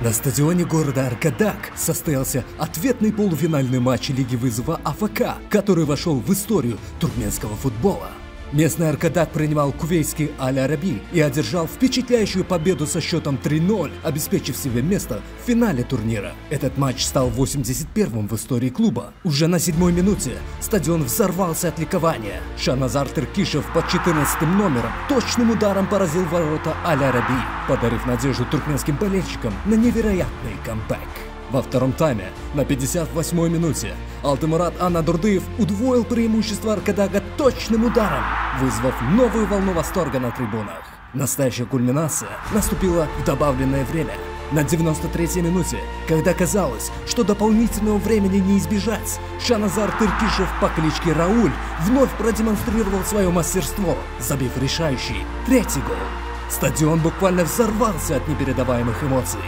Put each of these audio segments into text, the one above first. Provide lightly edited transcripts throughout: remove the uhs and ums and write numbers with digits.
На стадионе города Аркадак состоялся ответный полуфинальный матч Лиги вызова АФК, который вошел в историю туркменского футбола. Местный Аркадак принимал кувейтский Аль-Араби и одержал впечатляющую победу со счетом 3-0, обеспечив себе место в финале турнира. Этот матч стал 81-м в истории клуба. Уже на седьмой минуте стадион взорвался от ликования. Шаназар Тыркишев под 14 номером точным ударом поразил ворота Аль-Араби, подарив надежду туркменским болельщикам на невероятный камбэк. Во втором тайме, на 58-й минуте, Алтымурат Анадурдыев удвоил преимущество Аркадага точным ударом, вызвав новую волну восторга на трибунах. Настоящая кульминация наступила в добавленное время. На 93-й минуте, когда казалось, что дополнительного времени не избежать, Шаназар Тыркишев по кличке Рауль вновь продемонстрировал свое мастерство, забив решающий третий гол. Стадион буквально взорвался от непередаваемых эмоций.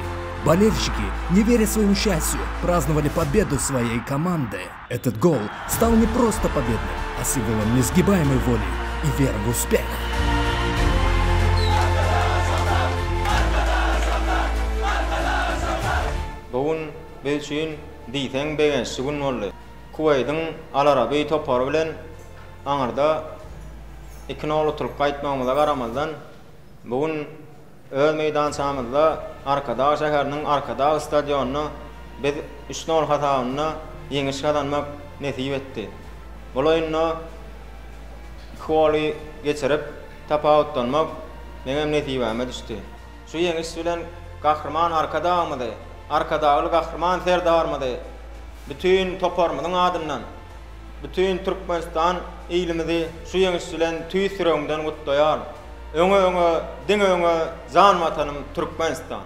Болельщики, не веря своему счастью, праздновали победу своей команды. Этот гол стал не просто победным, а символом несгибаемой воли и веры в успех. Bu gün biz üçin diýseň begençli gün boldy. Kuweýdiň Al-Arabi topary bilen aňyrda 2-0 utulyp gaýtmagymyza garamazdan, bu gün Öz meýdançamyzda Arkadag şäheriniň Arkadag stadionynda biz üç nol hasabynda ýeňiş gazanmak nesip etdi. Bul oýunda iki goly geçirip, tapawutlanmak meňem nesibäme düşdi. Şu ýeňiş bilen Gahryman Arkadagymyzy, Arkadagly Gahryman Serdarymyzy bütin toparymyzyň adyndan, bütin Türkmenistan ilimizi şu ýeňiş bilen tüýs ýüregimden gutlaýaryn. Öňe öňe diňe öňe jan watanym Türkmenistan.